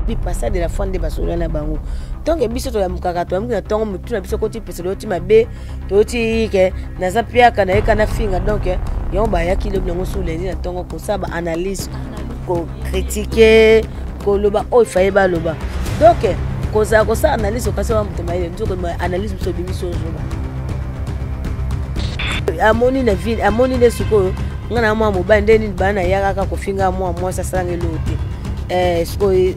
Puis pasteur de la foi nde basolola na bango. Donc biso toyamukaka, toyamuki na ntongo, motu na biso koti pesa, toyoti mabe, toyoti ke naza piaka nayeka na finga. Donc yango bayaki lobi nango su lundi na ntongo kosala baanalyse, kokritike, koloba oyo faye baloba. Donc kozala kosala analyse okasi wa moto mayele nzoko analyse biso obimisi ozoba amoni na ville, amoni nde sikoyo nga na mwa mobali nde nini bana nayakaka kofinga mwa mwasi asalanga eloko te. Sikoyo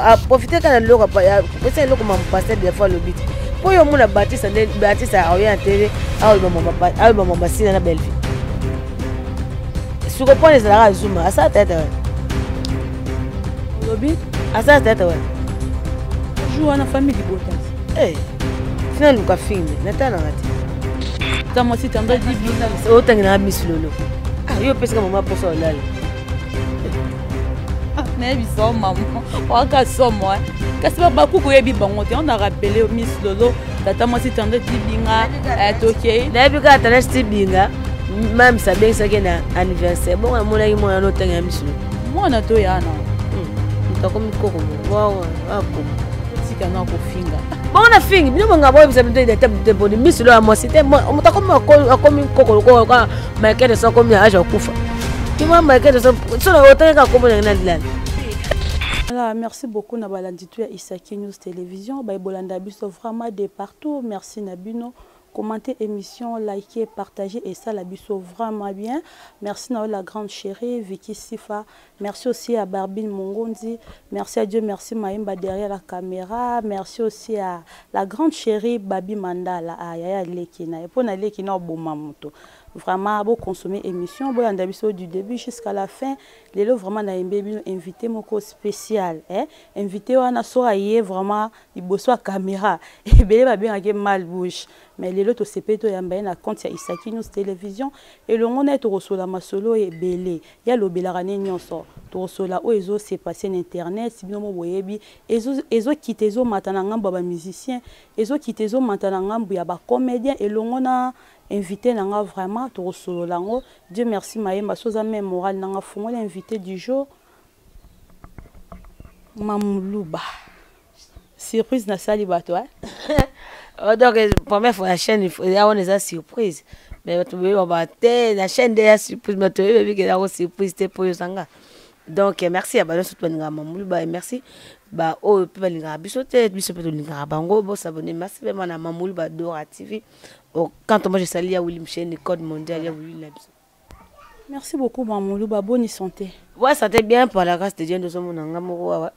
aprofite kaka na eloko apesa eloko ma pasteur de fois alobi te mpo yo omona Batista nde Batista aoya na tele aoyeba mama Sina na Bellevue. Siko mpona ezalaka Zuma asala tete wana. Olobi? Asala tete wana. Jour wana famille libota. Fina luka filme natalanga te. Ta mwasi tanda dibi. Otangela Miss Lolo, yo opesaka mama mposa olala. Nayebisa o mama waka somo, kasi bakuku oyebi bango te. On a rappelé Miss Lolo, tata mwasi tanda dibinga, tokei. Nayebi kaka tanda dibinga, mamisa abengisaki na anniversaire, bongo namonaki mwana notanga ya Miss Lolo. Mwana to ya na Moto akomi koko akoko. Tika na kofinga. Bongo na fingi bino bonga boyebisa bino te boni Miss Lolo ya mwasi te. Moto akomi koko lokola Michael so akomi na age akufa tima Michael so so otangaka kombo na nalilala. Voilà, merci beaucoup na balandi tu ya Isaki News Télévision, bayebolanda biso vraiment de partout. Merci na bino. Commentez émission, likez, partagez et ça la biso vraiment bien. Merci na la grande chérie Vicky Sifa. Merci aussi à Barbine Mongondi. Merci à Dieu, merci Maïmba derrière la caméra. Merci aussi à la grande chérie Babi Mandala, à Yaya Lekina. Et pour na Lekina boma moto. Vraiment bo consommer émission, bo yanda biso du début jusqu'à la fin. Lelo vraiment na yembe bino invité moko spécial, eh? Invité wana so aye vraiment liboso ya caméra. Ebele babengaki mal bouche. Mais lelo tosepe toyamba ye na compte ya Isaki News Télévision. Elongo na ye tokosola masolo ebele. Ya lobelaka ne nyonso. Tokosola oyo ezo se passer na internet, bino mo boyebi, ezokita ezomata na ngambo ya ba musicien, ezokita ezomata na ngambo ya ba comédien. Elongo na invité na nga vraiment tokosolola yango. Dieu merci Mayemba, soza même moral na nga fongola invité du jour. Mamuluba. Surprise na sali bato, hein? Oh, donc première fois la chaîne ya wana eza surprise, mais bato boyeba ba te na chaîne nde ya surprise, bato oyebi ke yango surprise te mpo ozanga. Donc merci ya bango surtout balingaka Mamuluba et merci ba oyo mpe balingaka biso te, biso mpe tolingaka bango. Bosabone merci vraiment na Mamuluba Dora TV. Oh, quand moi je salue ya Willy Mchene, code mondial ya Willy na biso. Merci beaucoup Mamuluba, bonne santé. Ouais, santé bien par la grâce de Dieu, nous sommes nga moko awa.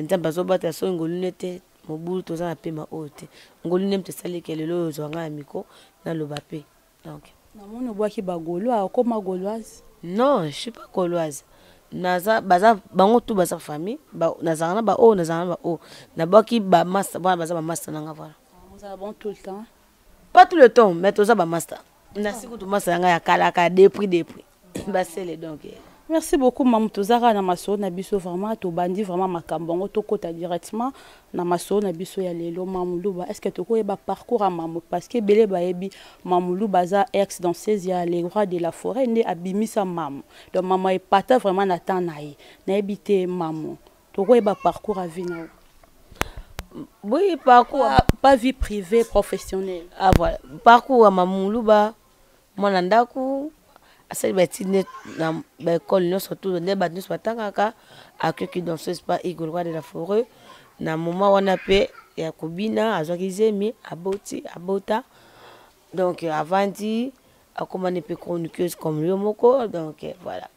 Nzambe azobatela soki ngolu ne te, mobulu toza na pema oyo te. Ngolu nde moto esaliki lelo oyo ozwa ngai ya micro naloba mpe. Donc namoni obwaki bagaulois, okoma gauloise? Non, je suis pas gauloise. Naza baza bango tout baza famille, nazalaka na ba oyo, nazalaka na ba oyo. Nabwaki ba master, voilà, baza ba master nanga, voilà. Ozala bon tout le temps? Pas tout le temps, mais toza ba master. Na siku to master yanga ya kalaka depuis basele donc. Merci beaucoup mamu, tozaka na masolo na biso vraiment tobandi vraiment makambo yango tokota directement na masolo na biso ya lelo. Mamuluba, est-ce que tokoyeba parcours ya mamu? Parce que ebele bayebi Mamuluba aza ex danseuse ya le roi de la forêt nde abimisa mamu. Donc mamu epata vraiment na temps na ye. Nayebi te mamu, tokoyeba parcours ya vie na yo? Oui, parcours. Pas vie privée, professionnelle. Ah voilà, parcours ya Mamuluba, mwana ndako asali baétude na baekole nyonso tu nde bato nyonso batangaka, akoki danseuse pa Eagle roi de la forêt. Na moment wana mpe ya kobina azwaki zemi, aboti, abota. Donc avandi akomani mpe chroniqueuse comme yo moko, donc voilà.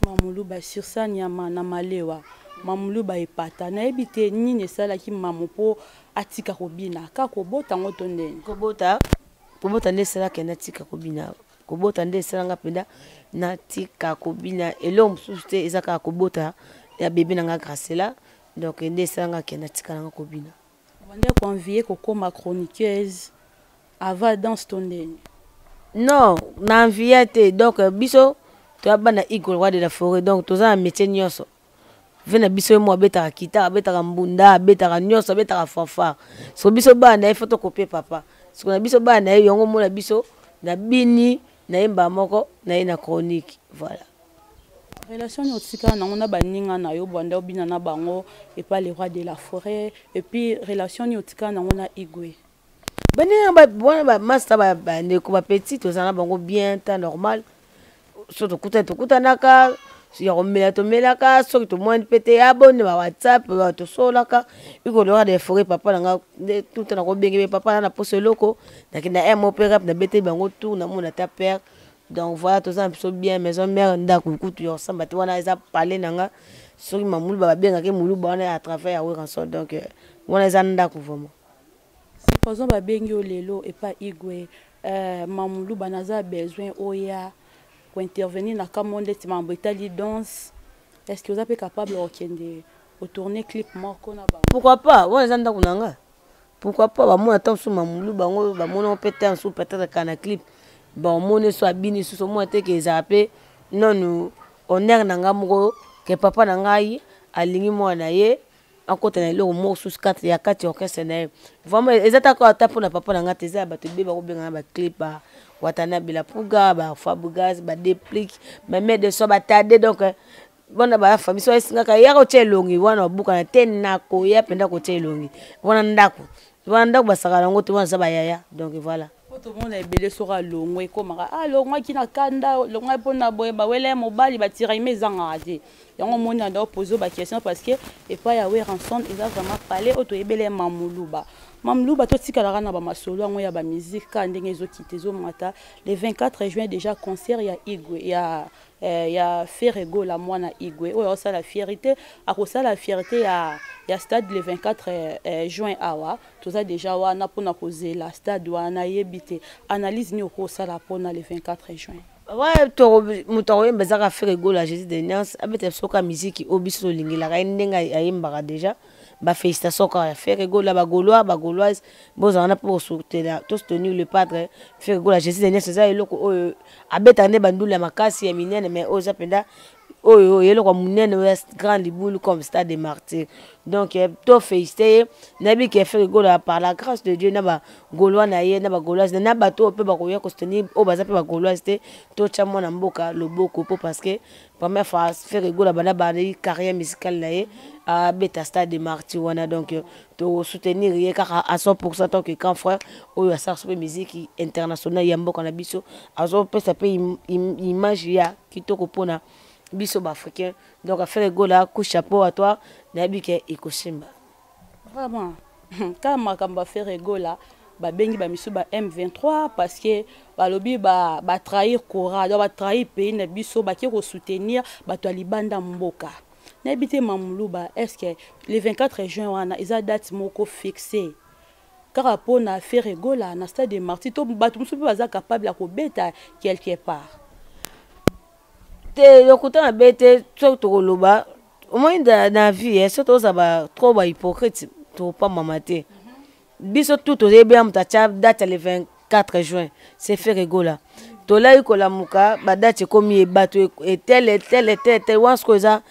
Mamuluba sur ça nyama na malewa. Mamuluba epata nayebi te nini esalaki mamu mpo atika kobina, kaka kobota yango to ndeni? Kobota, kobota nde esalaka natika kobina. Kobota nde esalanga mpenza natika kobina. Eloko mosusu te, eza kaka kobota ya bebe na nga Gracela. Donc nde esalanga ke natika nanga kobina. Bande koenvie kokóma chroniqueuse avant danse to ndeni? Non, na envie te. Donc biso toya bana Eagle roi de la forêt, donc toza na métier nyonso. Ve na biso ye mo abetaka guitare, abetaka mbunda, abetaka nyonso, abetaka fanfare. So biso bana na ye fo tokopie papa. Siko na biso bana na ye yango mona biso na bini nayemba moko na ye na chronique, voilà. Relation nini otikala nango na baninga na yo bwanda obina na bango epa le roi de la forêt, et puis relation nini otikala nango na Igwe? Baninga wana, bamasta, bandeko, bapetit, tozala na bango bien, temps normal. So tokutani, tokutanaka ya komela, tomelaka. Soki tomwani mpe te, ya boni, ba WhatsApp tosolaka. Ikolo de forêt, papa na nga nde tuta na kobenge me papa na na poso eloko, nakenda un mot mpe rap, nabeteli bango tour, namona ata père. Donc voilà, toza na biso bien. Maison mère, ndako kutu ya kosamba te, wana eza palais na nga. Soki mamuluba babengaki muluba wana à travers ya Werrason, donc wana eza ndako vraiment. Supposons babengi yo lelo epa Igwe, Mamuluba, naza besoin oya kointervenir na kambo ndeti makambo etali danse, est ce que oza mpe capable okende otourner clip moko na bango? Pourquoi pas? Wana eza ndako na nga, pourquoi pas? Bamona ta mosusu mamulu bango, bamona mpe te mosusu peut-être kaka na clip, bamoni so abini susu, omona te ke ezala mpe nanu honneur na nga moko ke papa na ngai alingi mwana na ye akota na eloko moko susu kati ya kati ya orchestre na ye. Vraiment eza taka ata mpona papa na nga te, eza ya bato ebele bakobenga na baclip, ba Watanabe, la Puga, ba Fabregas, ba Deplick, bamare de soi, batade. Donc wana baya famille, so esingaka yaka kotia elongi wana, babukana te, nakoya mpenza kotia elongi wana. Ndako wana, ndako basaka yango te, wana eza bayaya. Donc voilà. Po tomona ebele soki alongwe, ekomaka alongwaki na kanda, alongwaki mpona boye, bawele ya mobali, batiraime ezangaka te. Yango omoni na ndao pose baquestion, parce que epai ya Werrason eza vraiment palais oyo toyebele ya Mamuluba. Mamuluba, totikalaka na bamasolo yango ya bamusique kaka ndenge ezokita ezomata. Le 24 juin déjà, concert ya Igwe, ya Ferre Gola, mwana Igwe oyo akosala fierté, akosala fierté ya stade le 24 juin. Awa toza déjà wana mpona kozela stade wana. Nayebi te analyse nini okosala mpona le 24 juin. Ouais, moto akoyemba ezaka Ferre Gola Jésus de Nuance. Abeta biso ka musique oyo biso tolingelaka ye, ndenge ayembaka déjà. Bafélicitation kaka ya Ferre Gola. Bagaulois, bagauloise, bozala wana mpo tosoutenir le padre Ferre Gola Jésus de Nuance. Eza eloko oyo abetaka nde bandula ya makasi ya minene, mais oyo eza mpenza oyo eloko ya monene, oyo ya grande libulu comme stade de martyr. Donc to félicité ye. Nayebi ke Ferre Gola, par la grâce de Dieu, na bagaulois na ye, na bagauloise, na bato oyo mpe bakoya kosoutenir, oyo baza mpe bagauloise te, totya mwana mboka loboko mpo parce que première fois Ferre Gola banda bandi carrière musicale na ye abeta stade de martyr wana. Donc tosoutenir ye kaka à 100 tant que grand frère oyo asala so mpe musique internationale ya mboka na biso, azopesa mpe image ya kitoko mpona biso baafricain. Donc Ferre Gola, coup chapeau à toi, nayebi ke ekosimba. Vraiment, kaka makambo ya Ferre Gola, babengi bamisu ba M23 parce que balobi batrahir ba kora, donc batrahir pays na biso, bake kosoutenir bato ya libanda mboka. Nayebi te Mamuluba, est ce que le 24 juin wana eza date moko fixe kaka mpona Ferre Gola na stade de martyr, to bato mosusu mpe baza capable ya kobeta quelque part? Te, lokuta mabe te. Soki tokoloba, omoni, na vie, soki tozala trop bahypocrite, topambama te. Biso tu toyebi ya moto atya date ya le 24 juin, c'est Ferre Gola. Tolai kolamuka, badate ekomi, bato etele etele etele etele wana. Sikoyo eza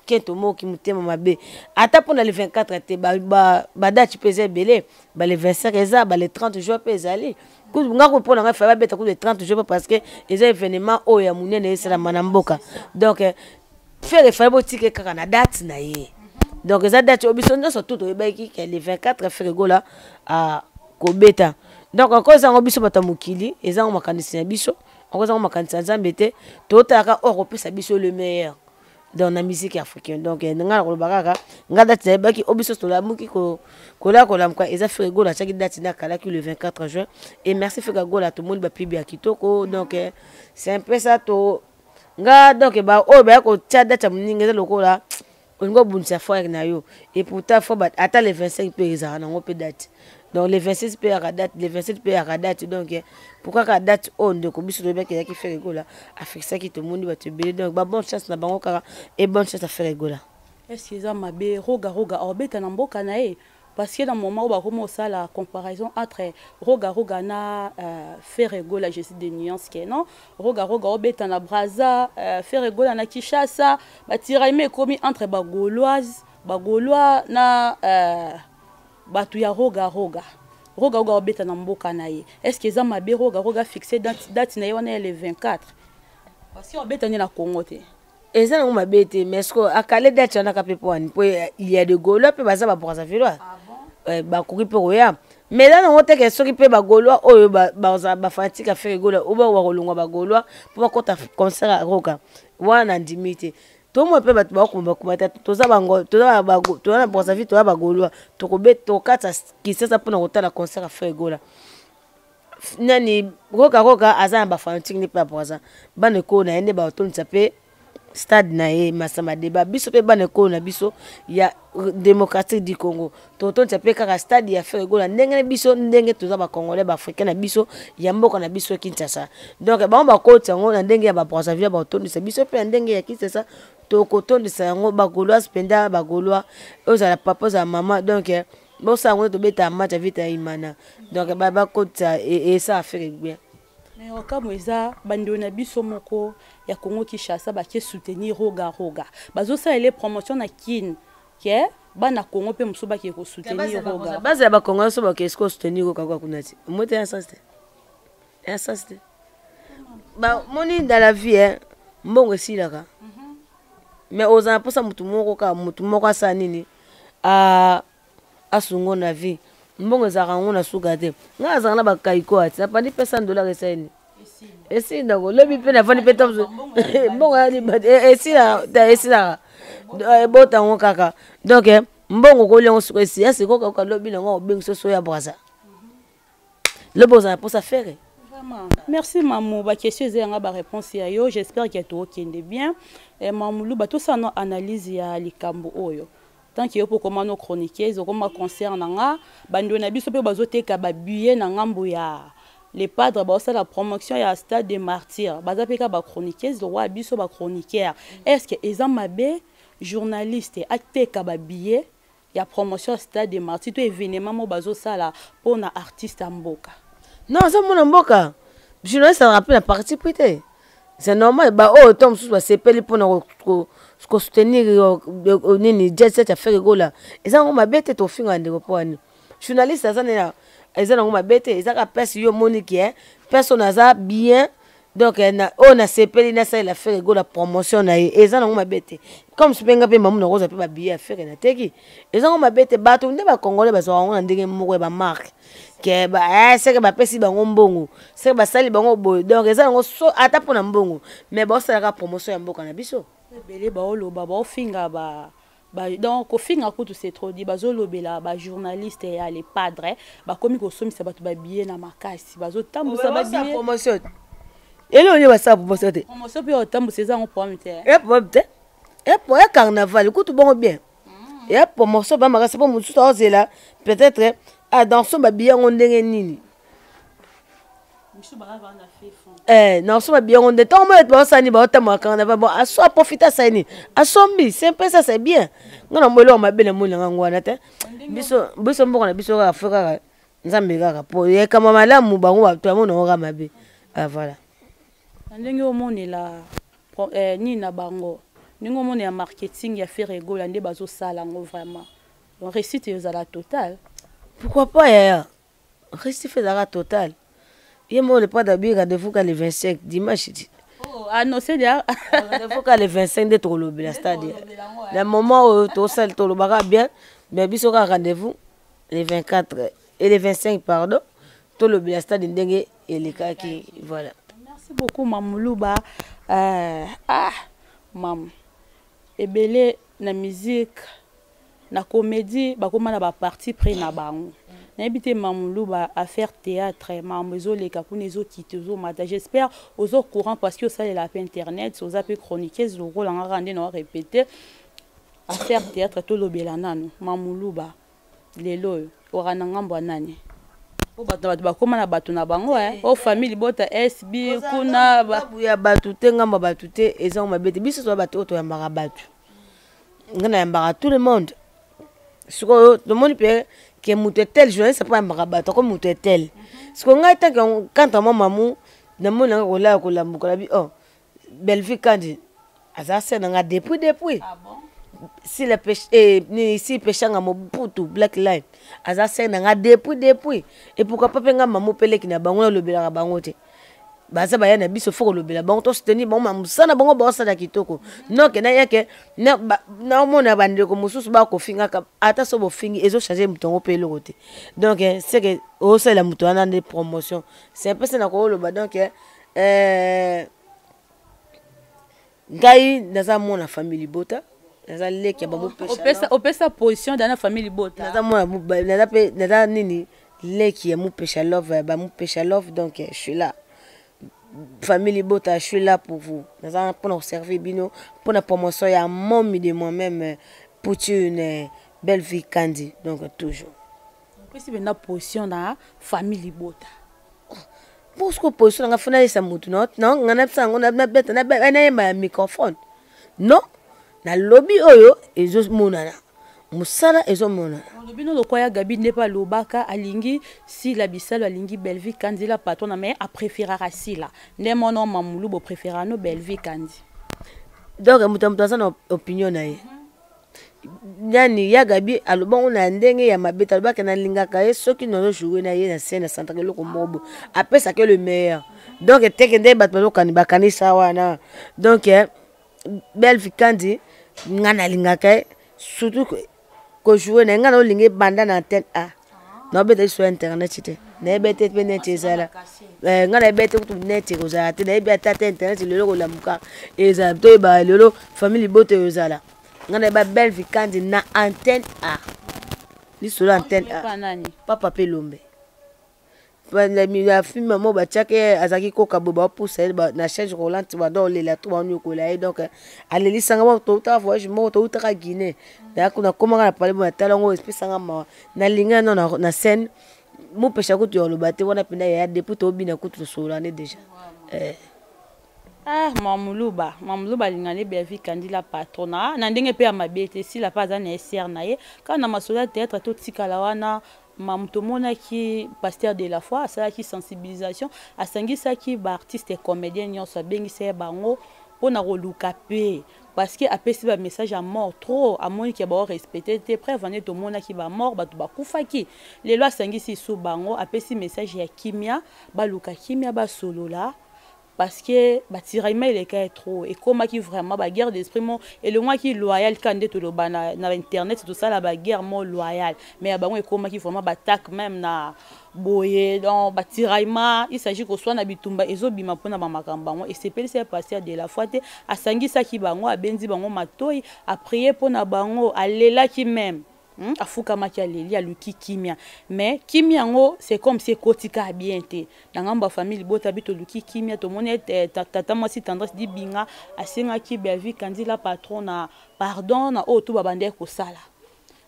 kento moki motema mabe. Ata mpona le 24 te, badate mpe eza ebele, bale 25 eza, bale 30 juin mpe ezali. Nga ko mpona ngai, fa babeta kutu le 30 juin parce que eza événement oyo ya monene esalama na mboka. Donc Ferre, fallait botika kaka na date na ye. Donc eza date oyo biso nyonso tu toyebaki ke le 24 Ferre Gola akobeta. Donc ako ezango biso bato ya mokili, ezango makanisi na biso, ako ezango makanisi ya Nzambe te. Totalaka oyo akopesa biso le meilleur donc na musique africaine. Donc nga na koloba kaka nga date nayebaki oyo biso tolamuki kola kolamuka, eza Ferre Gola atiaki date nde akalaki le 24 juin. Et merci Ferre Gola, tomoni bapub ya kitoko. Donc c'est un peu ça. To nga donc oyo baya kotia date ya moninga, eza lokola olingi obundisa frère na yo. Et pourtant fo ata le 25 mpe ezalaka nango mpe date, donc le 26 mpe yaka date, le 27 mpe yaka date. Donc pourquoi kaka date oyo ndeko biso toyebaki ezalaki Ferre Gola afixaki? Tomoni bato ebele, donc ba bonne chance na bango kaka et bonne chance à Ferre Gola. Est ce eza mabe Roga Roga aobeta na mboka na ye? Parce que na moment oyo bakoma osala comparaison entre Roga Roga na Ferre Gola Jésus de nuance, ke non, Roga Roga obeta na Braza, Ferre Gola na Kinshasa, batiraime ekomi entre bagauloise, bagaulois na bato ya Roga Roga. Roga Roga obeta na mboka na ye, est ce que eza mabe Roga Roga fixe date na ye wana ya le 24, parce que obeta nde na Congo te? Eza nango mabe te, mais ce que akale date wana ka mpe mpo wani, mpo il y a de Gaulois mpe baza Babrazzavillois. Ah bon? Bakoki mpe koya, mais eza nango te ke soki mpe Bagaulois oyo bazala bafanatique ya Ferre Gola oyo bakolongwa Bagaulois mpo bakɔta concert ya Roga wana, na ndimi te. Tomoi mpe bato bakokoma bakoma te. Toza bango, toza na Brazzaville, toza Bagaulois, tokobe tokatisa Kinshasa mpona kotala concert ya Ferre Gola. Nani Roga Roga aza na bafanatique nde mpe ya Braza, bana ekolo na ye nde batondisa mpe stade na ye Masamba Deba. Biso mpe bana ekolo na biso ya Démocratique du Congo totondisa mpe kaka stade ya Ferre Gola, ndenge na biso, ndenge toza Bacongolais, Baafricain na biso ya mboka na biso Kinshasa. Donc bango bakotisa yango na ndenge ya Babrazzaville, batondisa biso mpe na ndenge ya Kinshasa, tokotondisa yango. Bagauloise mpenza, Bagaulois, ozala papa, ozala mama, donc bosala yango nde tobeta match ya Vita ya Imana. Donc bakotisa, esala Ferre bien. Mais okambo eza bandeko na biso moko ya Congo Kinshasa bake soutenir Roga Roga, bazosalela promotion na Kine, ke bana Congo mpe mosusu bake kosoutenir Roga. Bazala Bakongo nyonso bake siko soutenir Roga Roga kuna ti omoi te, ya sens te, ya sens te. Bamoni dans la vie, eh, mbongo esilaka, mais ozala mposa motu moko kaka, motu moko asala nini, asungo na vie. Mbongo ezalaka yango na suka te. Ngai azalaka na bakaiko ati napandi mpe 100 dollar, esali esili ndako lobi mpe nafandi mpe mbongo esila, esilaka, ebota yango kaka. Donc mbongo kolia yango siko esi ya sikoyo kaka lobi nango obengisa so ya Braza, lobi ozala mposa Ferre. Vraiment. Merci Mamou, ba question eza yanga, ba réponse ya yo, j'espère que tokende bien. Eh, Mamou Luba, tosala no analyse ya likambo oyo. Tant que yo po koma no chroniqueuse, okoma concert na nga, bandeko na biso mpe bazoteka babillet na ngambo ya Le Padre, baosala promotion ya Stade de Martyr, baza mpe ka bachroniqueuse lokola biso bachroniqueur. Est ce que eza mabe journaliste ateka babillet ya promotion ya Stade de Martyr to événement mo bazosala mpona artiste ya mboka? Non, aza mwana mboka, journaliste azalaka mpe na parti pris te, c'est normal. Baoyo to mosusu basepeli mpona kosoutenir nini, Jet Set ya Ferre Gola, eza yango mabe te. Tofinga ndeko mpo wani journaliste aza nde, eza nango mabe te. Eza kaka place yo omoni ke personne aza bien, donc oyo nasepeli nasalela Ferre Gola promotion na ye, eza nango mabe te. Comme soki nga mpe mamu nakozwa mpe babillet ya Ferre nateki, eza nango mabe te. Bato nde Bacongolais bazwaka yango na ndenge moko ya bamarke ke seke bapesi bango mbongo, seke basali bango boye. Donc eza yango so ata mpona mbongo, mais baosalaka promotion ya mboka na biso. Ebele baoloba, baofinga ba, donc kofinga kutu c'est trop dit. Bazolobela bajournaliste ya Le Padre, bakomi kosomisa bato babillet na makasi, bazotambusa babillet. Promotion eloko nini basala promotion te? Promotion mpe otambusa, eza yango problème te. E problème te, e carnaval kutu bongo bien, ya promotion ba makasi mpo mosusu aozela peut-être adanso babillet yango ndenge nini. Naso babillet yango nde ntango moyo baosala nini, baotambola carnaval, bon, aso aprofite, asali nini, asombi, c'est mpe ça, c'est bien. Nga na mo eloko mabe na moi nanga ngo wana te. Biso, biso mboka na biso kaka fo kaka Nzambe kaka po ekama malamu, bango bato yango nango kaka mabe. Ah, voilà. Na ndenge omonela nini na bango, ndenge omonela marketing ya Ferre Gola nde bazosala yango, vraiment donc réussite ezala totale. Pourquoi pas, yaya, réussite ezalaka totale. Ye moko Le Padre abi rendez-vous ka le 25 dimanche ti. Oh, annoncé déjà. Rendez-vous ka le 25 nde tokolobela stade. Na moment oyo tosali, tolobaka bien, mais biso kaka rendez-vous le 24 et le 25, pardon, tolobela stade ndenge elekaki, voilà. Merci beaucoup Mamuluba. Ah mam, ebele na musique, na comédie, bakóma na baparti pris na bango. Nayebi te Mamuluba, affaire théâtre, makambo ezoleka kuna, ezokita, ezomata, j'espère oza courant parce que osalela mpe internet, oza mpe chroniqueuse lokola nga kaka nde na orépété. Affaire théâtre, tolobela nanu. Mamuluba, lelo oyo oka na ngambo ya nani? Po bato na bato bakóma na bato na bango, o famille libota SB kuna. Ya bato te, ngambo ya bato te, eza mabe te. Biso toza bato oyo toyambaka bato, nga nayambaka tout le monde. Sikoyo tomoni mpe ke moto etel journaliste mpo ayambaka bato ako moto etel. Sikoyo ngai tanke kanta mwa mamu, namoni nanga kolala kolambuka, nabi oh, Bellevue Kandi aza se na nga depuis. Ah bon? Si la pêche ni si peshanga Mobutu Black Line aza se na nga depuis. Et pourquoi pas mpe nga mamu mpe leki na bango, nalobelaka bango te. Baza baya na biso, faut kolobela bango, tosoutenir bango ma mosala bango baosala kitoko. Noke nayeke naomona bandeko mosusu bakofingaka, ata so bofingi ezochange moto yango mpe eloko te. Donc c'est que osalela moto wana nde promotion, c'est un peu ça na kooloba. Donc ngai naza mwana famille libota, naza leki ya bamopesa. Opesa position dans la famille libota. Naza mwana, naza mpe, naza nini, leki ya Mupesha Love, ya Bamupesha Love. Donc je suis là, famille libota, je suis là pour vous. Naza mpona koservir bino mpona promotion ya momi de moi-même, Poutine Belle Vie Kandi. Donc toujours. Opesi mpenza position na famille libota. Mpo position nanga fo nayesa motu nga nabisa yango, nabeta nayemba ya microphone. Non, nalobi oyo ezomonana, mosala ezomonana. Olobi no lokwa ya Gabi nde mpe alobaka alingi Sila Bisalo, alingi Bellevie Kandi la patronne, mais apréféraka Sila nde mono Mamulu bopréféraka no Bellevie Kandi. Donc moto aza na opinion na ye. Nani ya Gabi alobango na ndenge ya mabe te, alobaki nalingaka ye soki nazojoue na ye na scène, asantaka eloko moko boye, apesaka le meilleur. Donc teke nde bato bazokani bakanisa wana. Donc Belle Kandi, nga nalingaka ye surtout kojoue na ye. Nga naolinga ebanda na Antenne A, naobeta liso ya internet te, nayebi te mpe neti ezala. Nga nayebi te kutu neti ekozala te, nayebi ata te internet lelo kolamuka ezala, toyebaka lelo famille libota oyo ezala. Nga nayeba Belle Kandi na Antenne A, lisolo Antenne A, papa mpe Lombe ya film mo batiaki ye, azalaki koka boye, baopusa ye na chaise roulante, banda olela to baonyokola ye. Donc alelisanga mo toutaka voyage moko, toutaka Guinée, nakomaka na pale boye, natala yango, epesanga mawa. Nalinga no na scène mopesha kutu ya oloba te wana mpenza yaya, depuis tobina kutu tosolola nde déjà. Ah, Mamuluba, Mamuluba alinga nde Bellevie Kandi la patrona na ndenge mpe ya mabe te. Sila mpe aza na sr na ye kaka na masolo ya théâtre. Totikala wana. Mamu, tomonaki pasteur de la foi asalaki sensibilisation, asangisaki baartiste comédien nyonso, abengisa ye bango mpona koluka mpe parce que apesi bamessage ya mort trop, amoni ke baorespecte te. Preuve ane tomonaki bamort, bato bakufaki. Lelo asangisi su bango, apesi message ya kimia, baluka kimia, basolola, parce que batiraillement eleka ye trop, ekomaki vraiment baguerre d'esprit mo elongwaki loyal ka nde toloba na internet, tosala baguerre mo loyal, mais ya bango ekomaki vraiment baattaque même na boye. Donc batiraillement, il s'agit koswana, bitumba ezobima mpona bamakambo bango esepelisa ye pasteur de la foi te. Asangisaki bango, abendi bango matoi, aprier mpona bango, alelaki même, Afukamaki, aleli, aluki kimia, mais kimia yango, c'est comme si ekotika bien te na ngambo ya famille libota. Bi toluki kimia, tomoni ete tata mwasi Tendresse Dibinga asengaki Bellevie Kandi la patron na pardon na oyo to babandaki kosala.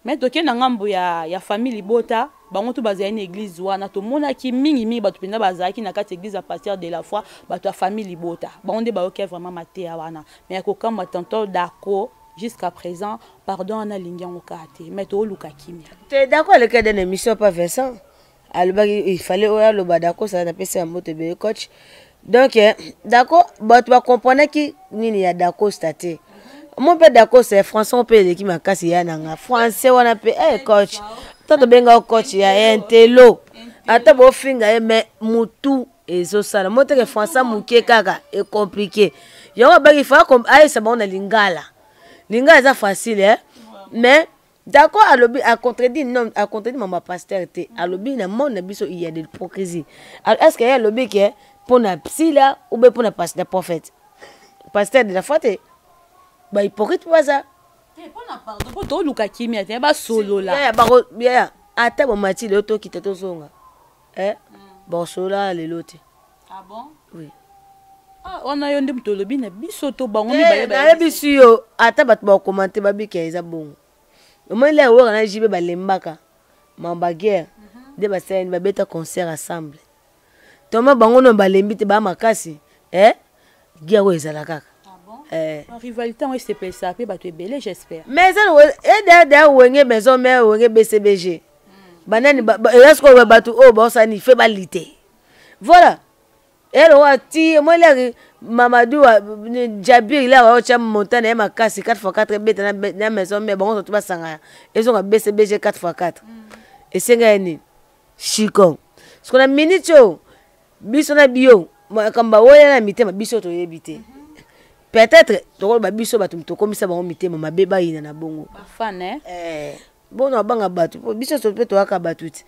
Mais tokei na ngambo ya famille libota, bango to bazali na église wana, tomonaki mingimingi bato mpenza bazalaki na kati église ya pasteur de la foi, bato ya famille libota, bango nde bayoki vraiment mateya wana. Mais ya kokamba, tonton Dako jusqu'à présent pardon wana alingi yango kaka te, mais tooluka kimia. Te, Dako aleki na émission pa Vincent, alobaki il fallait oyo aloba. Dako sala, napesi ya mbote ebele coach. Donc Dako, bato bakomprenaki nini ya Dacosta te. Mo mpe Dacosta ya français mpe eleki makasi ya nanga français wana mpe. Coach, ata tobengaka coach ya intelo, ata bofinga ye, mais mutu ezosala mo teke français moke kaka ecompliqué. Yango abaki fa ayesa bango na lingala. Lingala eza facile, eh? Mais d'accord, alobi acontredit, non, acontredit mama pasteur te. Alobi na monde na biso il y a de l'hypocrisie. Est ce que ye alobi ke mpona Sila ou bien mpona pasteur, prophète, pasteur de la foi te, bahypocrite mpo baza? Pardon, toluka kimia te, basolola. Yaya, ata bomati lelo, tokita, tozonga, eh? Bosolola lelo te. Ah bon? Oui. Ah, wana yo nde moto olobi na biso to bango? Mibale nayebisi yo, ata bato bakomante babika eza bongo. Omoni lere oyoka na jibe balembaka mamba guerre nde basalani, babeta concert ensemble, toma bango no balembi te, baa makasi, eh? Guerre oyo ezala kaka. Eh. Rivalité yango esepelisa mpe bato ebele, j'espère. Mais eza edada Wenge Maison Mère, Wenge BCBG, banani eza sikoyo bato oyo baosani fe balite. Voilà, elo wa ti omoni lere Mamadou Jabir lere aotya montagne ye makasi 4 x 4 ebeta na Maison Mère, bango surtout basangana, ezonga BCBG 4 x 4. Esenga ye nini? Chikon siko na minute oyo biso na bio. Makambo bawelela na mitema, biso toyebi te. Peut-être tokoloba biso bato tokomisa bango mitema mabe, bayina na bongo. Bafan, eh? Eh, bono abanga bato po biso so mpe toyaka bato ti.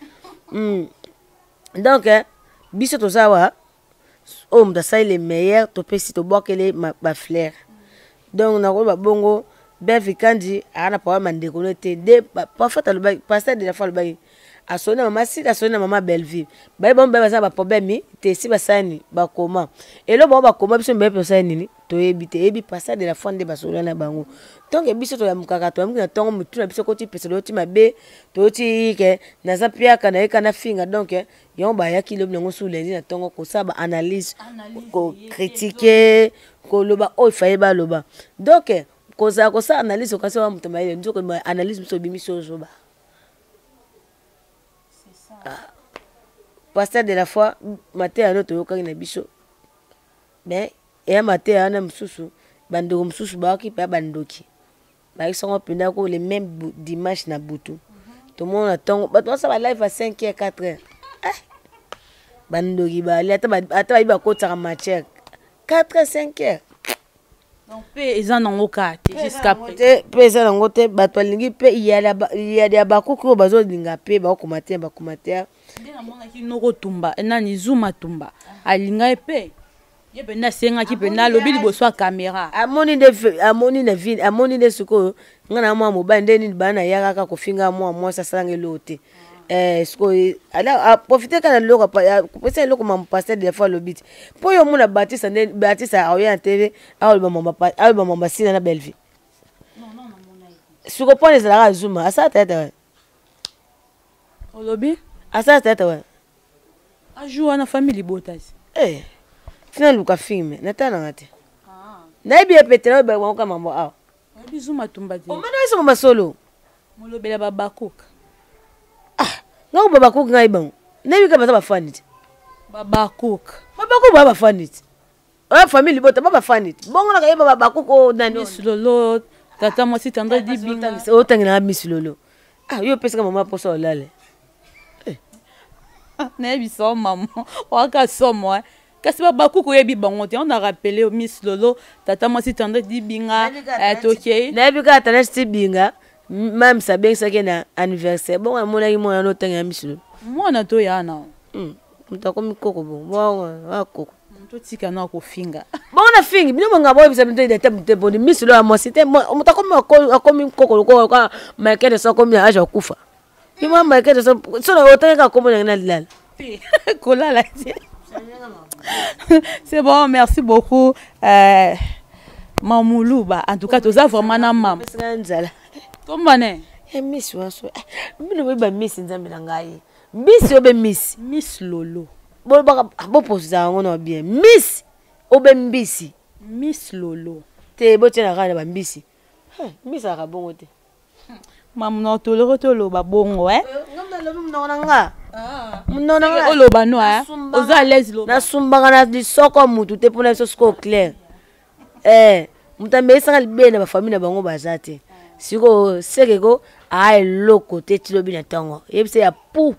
Donc eh, biso toza awa, oyo moto asali le meilleur, topesi, tobwakele bafleur. Donc nakoloba bongo, Bevi Kandi aa na problème ya ndeko no te. Nde prophète alobaki, pasteur de la foi alobaki, asoli na mama Sila, asoli na mama Belleville, baye bango baye baza na baproblème te. Si basali bakoma elo bango bakoma, biso mibale mpe tosali nini, toyebi te. Eyebi pasteur de la foi nde basola na bango. Donc biso toyamukaka, toyamuki na ntongo, motu na biso koti pesa, toyoti mabe, toyoti ke naza piaka nayeka na finga. Donc yango bayaki lobi nango su lundi na ntongo kosala baanalyse, kocritiquer, koloba oyo faye baloba. Donc kozala kosala analyse, okasi wa moto mayele, nzoko analyse moso obimisi ozoba. Ah. Pasteur de la foi, mateya no toyokaki na biso, mais eya mateya wana mosusu, bandeko mosusu bayaki mpe bandoki, bayekisango mpenza ko le même dimanche na butu tomona na ntongo bato basala balive ya 5 heures, 4 heures. Eh, bandoki bali ata bayi bakotisaka matière 4 heures, 5 heures. Donc mpe eza nango kaka te jusqu'à te, mpe eza nango te. Bato balingi mpe ya bakuki oyo bazolinga mpe bakokoma te bacommentaire. Nde namonaki noko Tumba, nani, Zuma Tumba, alinga ye mpe, ye mpenza asengaki mpenza, alobi liboso ya caméra. Amoni nde, amoni na vie, amoni nde sikoyo nga na mwa mobali nde nini bana ya kaka kofinga mwa mwasi asalanga eloko te. Eh, sikoyo aprofite kaka na eloko kopesa eloko mama pasteur de fois alobi te, mpo yo omona Batista nde Batista aoya na TV, aoloba mama Sina na Bellevue. Siko mpona ezalaka Zuma asala théâtre wana. Olobi? Asala théâtre wana. Ajour wana famille libotasi. Eh, tina luka filme natalanga te, nayebi ye pete, nayebi bango mambo awa. Oyebi Zuma Tumba te? Omona biso masolo. Molobela babakuka. Ah, nga ko babakuka, ngai bango nayebi kaka baza bafani te. Babakuka. Babakuka baa bafani te, oya famille libota ba bafani te, bongo naka yeba babakuka oyo nani? Miss Lolo, tata mwasi Tandre Dibinga. Otangelanga Miss Lolo? Ah, yo opesaka mama mposa olale. Nayebisa o mama waka somo, eh. Kasi babakuka oyebi bango te? On a rappelé Miss Lolo, tata mwasi Tandre Dibinga, eh, tokei. Nayebi kaka tata Dibinga, mamisa abengisaki na anniversaire, bongo amonaki mwana no otangela Miss Lolo. Mwana toya na Moto akomi koko, bongo akoko. Totika na kofinga. Bongo na fingi bino, bonga boyebisa bino te te boni Miss Lolo ya mwasi te. Moto akomi koko lokola Michael Jackson, akomi na age akufa. Yo mwa Michael Jackson sono otangaka kombo na na lilala. Kolala te, c'est bon. Merci beaucoup, Mamuluba. En tout cas toza vraiment na mama. Nzala. Kombane. Ya miss waso bino boyeba miss, nzambe na ngai, mbisi obe miss. Miss Lolo. Bolobaka, boposa yango na bien, miss obe mbisi. Miss Lolo. Te, botia na kaka na bambisi, mbisi alaka bongo te. Mamu na toloko toloba bongo, eh? Nalobi monoko na nga, monoko na nga. Oloba no, eh? Oza à l'aise, loba. Nasumbaka na lisoko mutu te mpona biso sikoyo clair. Eh, moto ameisaka libele na bafamille na bango baza te. Sikoyo sekeko aa eloko te, ti lobi na ntongo yebisa ya pu.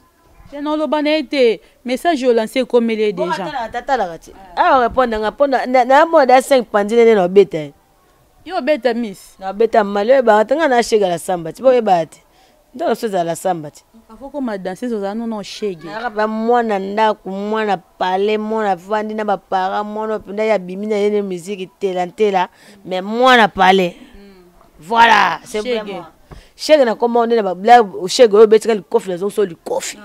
Te, na oloba na ye te, message olance ekomeli ye déjà. Tatalaka te, awa répondre nga mpo namona da 5 pandi nene na obeta ye. Yo obeta miss? Nabeta mali, oyebaka te nga na shege la samba ti, boyebaka te ntango so ezala la samba ti. Avant koma danseuse, ozala nono shege. Nayaka mpenza mwana ndako, mwana pale, mwana vandi na baparent, mwana mpenza ye abimi na ye ne musique ntela ntela, mais mwana pale, voilà, c'est vraiment shege. Na koma nde na babla shege oyo obetika likofi, nazongi so likofi,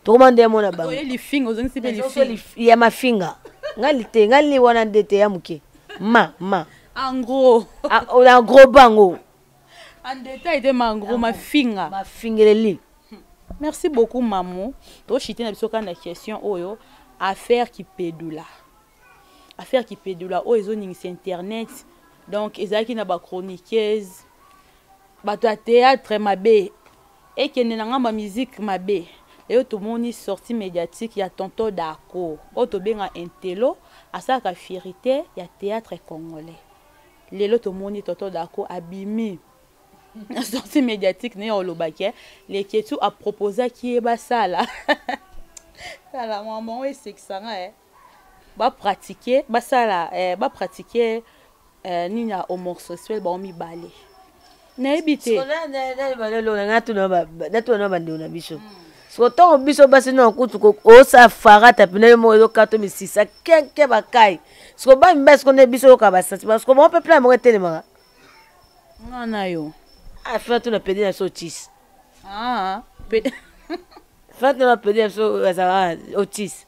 tokoma nde mona bango. Oye lifinga, ozongisi mpe lifinga. Ya mafinga nga te, nga li wana nde te ya moke ma ma. En gros. En gros bango. En détail te, ma en gros mafinga. Mafingeleli. Merci beaucoup mamu. Toshite na biso kaka na question oyo, affaire Kipedula. Affaire Kipedula oyo ezoningisa internet, donc ezalaki na bachroniqueuse, bato ya théâtre mabe, ekende na ngambo ya musique mabe. Eyo tomoni sortie médiatique ya tonton Dako oyo tobenga Intelo, asalaka fierté ya théâtre congolais. Lelo tomoni tonton Dako abimi na sortie médiatique na ye, olobaki Leketu aproposaki ye basala sala makambo yango esekisanga, eh. Bapratiquer, basala, eh, bapratiquer eh, nini ya homosexuel bango mibale, nayebi te. Natuna bandeko na biso, siko ntongo biso basi na kutu osala farata mpena yo moko ezokata misisa kenke bakai. Siko bamibali, siko nde biso oyoka basentiment, siko bango mpe plan moko etelemaka. Nga na yo. Afin tuna pede na biso Otis. Ah. Fin tuna pede na biso azalaka Otis.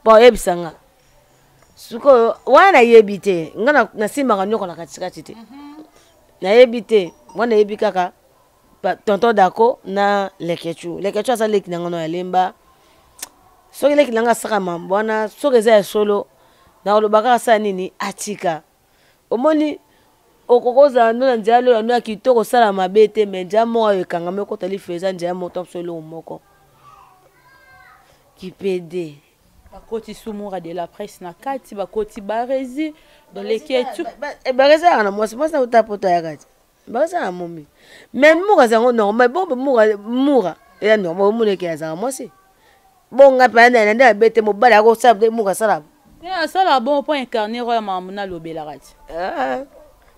Bon, oyebisa nga sikoyo wana, nayebi te. Nga nasimbaka nyoko na katikati te, nayebi te wana. Nayebi kaka tonton Dako na Lekechu. Lekechu aza leki na nga no ya lemba. Soki leki na nga asaka mambo wana, soki eza ya solo, nakoloba kaka asala nini, atika. Omoni, okoki ozala ndo na nzela lola ndo ya kitoko, osala mabe te, mais nzela moko oyo ekangami okota life eza nzela moko to eloko moko kipede. Bakoti sumura de la presse na kati, bakoti Baresi doleki etu. Baresi ayaka na mwasi, mwasi nauta poto, ayaka ti Baresi na momi. Mais mura aza yango normal. Bon, mura, mura eya normal. Omona eke azaka mwasi. Bon, nga mpe na nde abe te, mobali akosala, mura asala. Te, asala bon mpo incarner oyo makambo nalobelaka ti. Ah,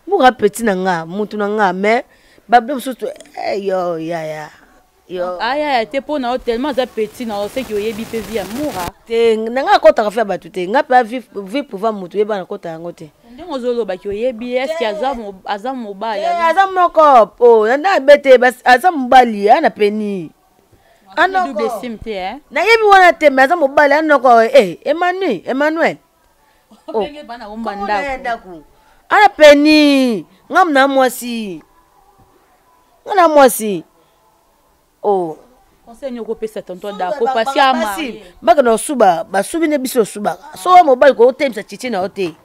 mura petit na nga, mutu na nga, mais babilo mosusu, eh, yo yaya yo. Ayaya te, mpo na yo tellement aza petit na yo, seki oyebi mpe vie ya mura. Te, na nga akɔtaka fe ya bato te. Nga mpe vie pouvoir motu oyeba nakɔta yango te. Ndenge ozolobaki, oyebi, eske aza mobali? Aza moko po na nde abe te, aza mobali, aya na peni. Double sim te, eh? Nayebi wana te, mais aza mobali, anoko eh, Emmanuel, Emmanuel. Ndenge bana komba ndako. Ndako ana peni, nga na mwasi, nga na mwasi, oh. Conseil nini okopesa tonton Dako, pasi ama? Bakende kosuba, basubi nde biso osubaka. So wa mobali kotemisa chichi na yo te.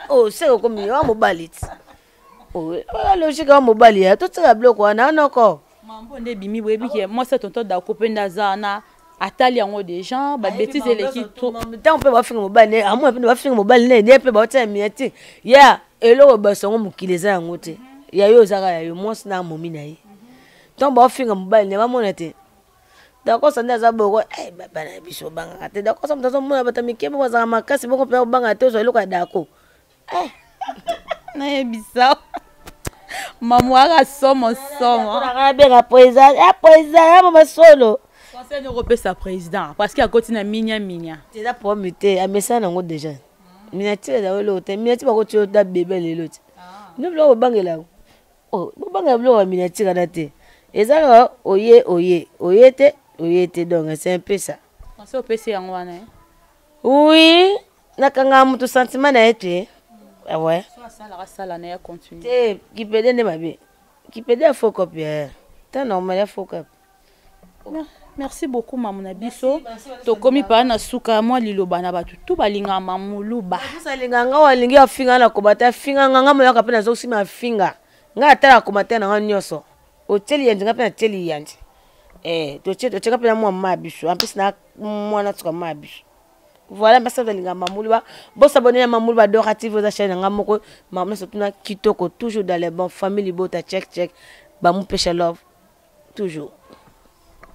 O seke okomi wa mobali ti oya logique wa mobali ya totika biloko wana anoko. Mambo nde ebimi, boyebi ke mwasi ya tonton Dako mpe nde aza wana, atali yango déjà, babêtises eleki trop. Ntango mpe bafinga mobali ne, amona mpe bafinga mobali ne, ye mpe baotia miniature ya eloko basango. Mokili eza yango te, ya yo ezaka ya yo, mwasi na momi na ye. Ntango baofinga mobali ne, bamona te Dakosa nde aza boko. Eh, bana biso obangaka te. Dakosa moto azomona bato mike boko azalaka makasi boko mpe obangaka te, ozwa eloko ya Dako, eh. Nayebisa mamu aka somo somo. Abenga président ya président ya mama solo. Conseil nini okopesa président, parce que akoti na minya minya? Eza problème te, amesana nango déjà. Miniature eza eloko te, miniature bakoti yo da bebe lelo te. No biloko bobangela yango, bobangela biloko ya miniature wana te. Eza kaka oye oye oye te, oye te, donc c'est un peu ça. Conseil opesi yango wana, eh? Oui, nakangaka moto sentiment na ye te, ouais. So asalaka, asala na ye, continue. Te, kipede nde mabe, kipede ya faux cop ya ta normal ya faux cop. Merci beaucoup, mamu na biso. Tokomi paa na suka ya mwa liloba na bato tu balingaka mamuluba. Alinga nga, oyo alingi afinga na koma te, afinga nga, nga moyaka mpe nazosima afinga nga, atalaka commentaire na nga nyonso. Otieli yanzi, nga mpe natieli yanzi. Eh, totie, totieka mpe na mwa ma biso, en plus na mwana suka ma biso. Voilà, merci. Alinga Mamuluba, bosabonner na Mamuluba Dora TV, oza chaîne na nga moko. Mama nyonso tuna kitoko, toujours dans les bons famille libota, check check, bamupesha love toujours.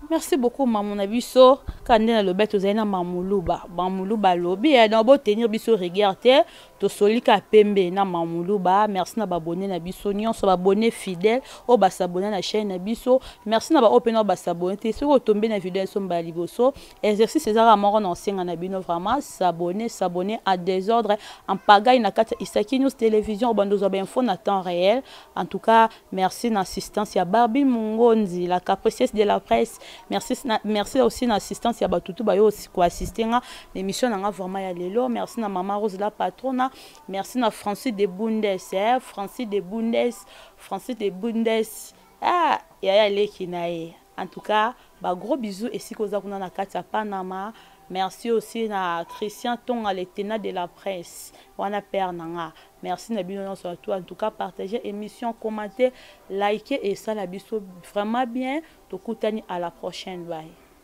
Merci beaucoup, mamu na biso. Kaka nde nalobi, tozali na mamuluba. Mamuluba alobi, donc botenir biso rigueur te, tosolika pembe na mamuluba. Merci na baabonnés na biso nyonso, baabonnés fidèle oyo bas'abonner na chaîne na biso. Merci na baoyo mpena oyo bas'abonner te. Soki otombe na video ya biso mbala liboso, exercice ezaka moko na osenga na bino vraiment s'abonner, s'abonner en désordre, en pagaille na kati ya Isaki News Télévision, obanda ozwa bainfo na temps réel. En tout cas, merci na assistance ya Barbie Mungonzi, la capricieuse de la presse. Merci, merci aussi na assistance ya batutu bayo koassister nga na émission na nga vraiment ya lelo. Merci na mama Rose la patrona. Merci na Francis de Bundes, eh? Francis de Bundes, Francis de Bundes, ah, yaya leki na ye. En tout cas, ba gros bisous esika oza kuna na kati ya Panama. Merci aussi na Christian Tonga, le tenant de la presse wana, père na nga. Merci na bino nyonso tout. En tout cas, partagez émission, commentez, likez et ça la biso vraiment bien. Tokutani à la prochaine, bye.